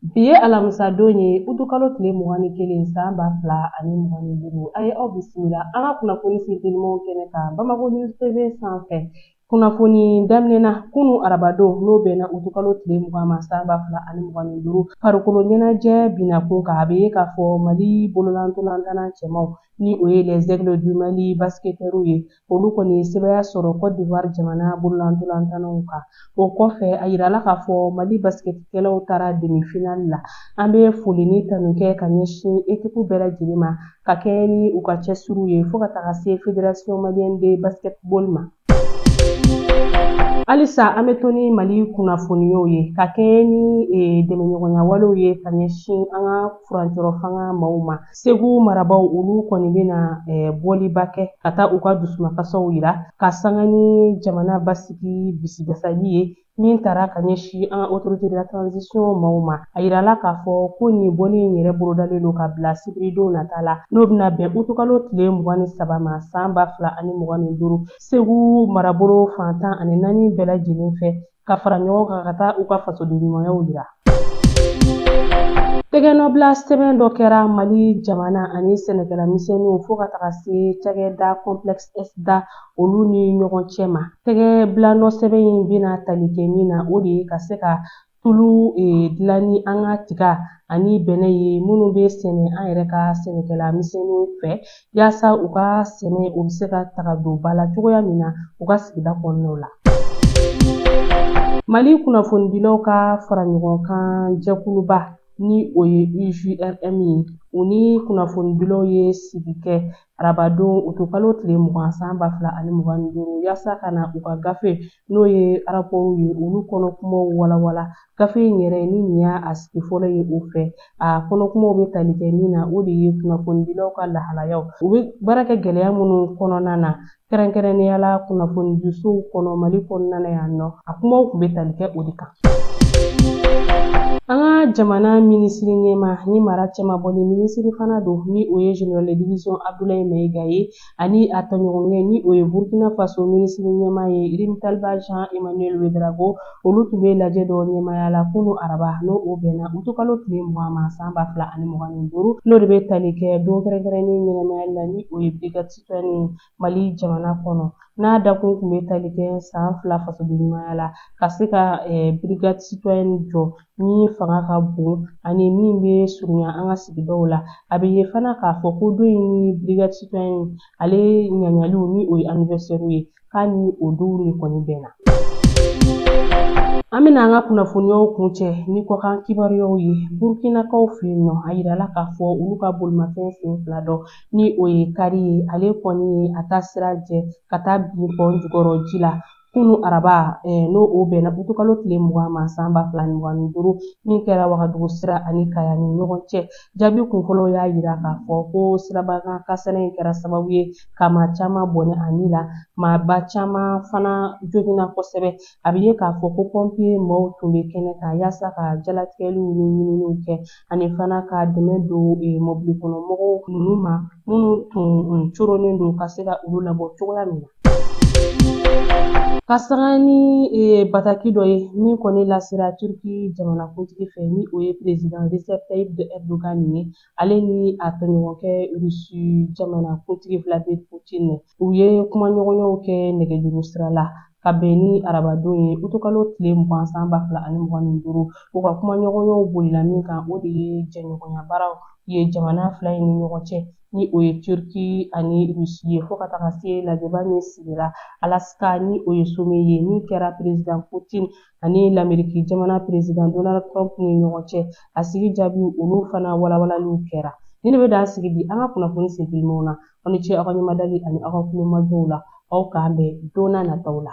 Bi ye alamisadon ye, utukalo tile 21 san 2025. A ye aw bisimila an ka kunnafoni sintelimanw kɛnɛ kan Bamako News TV sanfɛ. Kunnafoni daminɛna kunu arabadon, n'o bɛnna utukalo tile 20 ma san 2025, farikolo ɲɛnajɛ binna kun kan. A bɛ ye k'a fɔ Mali bololantolantanna cɛmanw, ni o ye les Aigles du Mali basketteurs ye, olu kɔni ye sebaaya sɔrɔ Côte d'Ivoire jamana bololantolantannaw kan. O kɔfɛ, a yirala k'a fɔ Mali basketkɛlaw taara demi-finale la. An bɛ foli ni tanu kɛ ka ɲɛsin équipe bɛɛ lajɛlen ma ka kɛɲɛ ni u ka cɛsiriw ye, fo ka taga se Fédération malienne de basketball ma. Halisa an bɛ to ni Mali kunnafoniyaw ye ka kɛɲɛ ni dɛmɛɲɔgɔnya walew ye ka ɲɛsin an ka furancɛrɔ fanga maaw ma. Segu marabaw, olu kɔni bɛna bɔliba kɛ ka taa u ka dusumakasiw yira ka sanga ni jamana basigi bisigasali ye min taara ka ɲɛsin an ka autorité de la transition maaw ma. A yirala k'a fɔ ko nin bɔli in yɛrɛ bolodalen don ka bila sibiridon nata la, n'o bɛna bɛn utukalo tile 23 ma san 2025, Segu marabolo fan 14 bɛɛ lajɛlen fɛ ka fara ɲɔgɔn kan ka taa u ka fasoden ɲumanyaw yira. Tɛgɛnɔbila sɛbɛn dɔ kɛra Mali jamana ani sɛnɛkɛla misɛnninw fo ka taga se cakɛda complexe SDA olu ni ɲɔgɔn cɛ ma. Tɛgɛbilanɔ sɛbɛn in bɛna tali kɛ min na, o de ye ka se ka tulu dilan ni an ka tiga ani bɛnɛ ye minnu bɛ sɛnɛ an yɛrɛ ka sɛnɛkɛla misɛnninw fɛ, yaasa u ka sɛnɛ o bɛ se ka taga don ba la cogoya min na u ka sigida kɔnɔnaw la. Mali kunnafonidilaw ka fara ɲɔgɔn kan jɛkuluba, ni o ye UJRM ye, u ni kunnafonidilaw ye sigi kɛ arabadon utukalo tile 20 san 2025, yaasa ka na u ka gafe, n'o ye rapport ye, olu kɔnɔ kumaw walawala. Gafe in yɛrɛ ni nin y'a sigi fɔlɔ ye o fɛ, a kɔnɔ kumaw bɛ tali kɛ min na, o de ye kunnafonidilaw ka lahalayaw, u bɛ baara kɛ gɛlɛya minnu kɔnɔna na, kɛrɛnkɛrɛnnenya la kunnafonidisow kɔnɔ Mali kɔnɔna na yan nɔ. A kumaw tun bɛ tali kɛ o de kan. An ka jamana minisiri ɲɛma ni mara cɛmabɔli minisiri fana don, ni o ye général de division Abdoulaye Maïga ye, ani a tɔɲɔgɔnkɛ, ni o ye Burkina Faso minisiri ɲɛma ye, Rimtalba Jean Emmanuel Ouedraogo, olu tun bɛ lajɛ dɔ ɲɛmaya la kunu araba, n'o o bɛnna utukalo tile 20 ma san 2025, n'o de bɛ tali kɛ don kɛrɛnkɛrɛnnen ɲɛnamaya la, ni o ye brigade citoyenne Mali jamana kɔnɔ, n'a dakun tun bɛ tali kɛ san 2 fasoden ɲumanya la, ka se ka brigade citoyenne jɔ min fanga ka bon ani min bɛ surunya an ka sigidaw la. A bɛ ye fana k'a fɔ ko don in ni brigade citoyenne ale ɲaɲaliw, ni o ye anniversaire ye, k'a ni o donw de kɔni bɛnna. An bɛna an ka kunnafoniyaw kuncɛ ni kɔkan kibaruyaw ye. Burkinakaw fɛ yen nɔ, a yirala k'a fɔ olu ka bolimafɛn sen fila dɔ, ni o ye kari ye, ale kɔni ye a taa sira jɛ ka taa bin pɔn jukɔrɔ ji la kunu araba, n'o o bɛnna utukalo tile 20 ma san 2025, min kɛra Wagadugu sira ani Kaya ni ɲɔgɔn cɛ. Jaabi kunfɔlɔw y'a yira k'a fɔ ko sirabakan kasara in kɛra sababu ye ka maa caman bɔnɛ a ni la, maaba caman fana joginna kosɛbɛ. A bɛ ye k'a fɔ ko pɔnpiye maaw tun bɛ kɛnɛ kan yaasa ka jalatigɛliw ni ɲininiw kɛ, ani fana ka dɛmɛ don mɔbili kɔnɔmɔgɔw ninnu ma minnu tun coronnen don, ka se ka olu labɔ cogoya min na. Ka sanga ni bataki dɔ ye min kɔni lasera Turki jamanakuntigi fɛ, ni o ye président Recep Tayyip Erdogan ye, ale ni a tɔɲɔgɔnkɛ Rusi jamanakuntigi Vladimir Poutine, u ye kumaɲɔgɔnyaw kɛ nɛgɛjuru sira la ka bɛn ni arabadon ye utukalo tile 20 san 2025. U ka kumaɲɔgɔnyaw bolila min kan, o de ye jɛɲɔgɔnya baaraw ye jamana fila in ni ɲɔgɔn cɛ, ni o ye Turki ani Rusi ye, fo ka taga se lajɛba min sigira Alaska, ni o ye sommet ye min kɛra président Poutine ani l'Amérique jamana président Donald Trump ni ɲɔgɔn cɛ. A sigi jaabi, olu fana walawalaliw kɛra. Ni ne bɛ dan sigi bi an ka kunnafoni sentelimanw na. Aw ni ce aw ka ɲɛmadali ani aw ka kulomajɔw la. Aw k'an bɛn don n'a nataw la.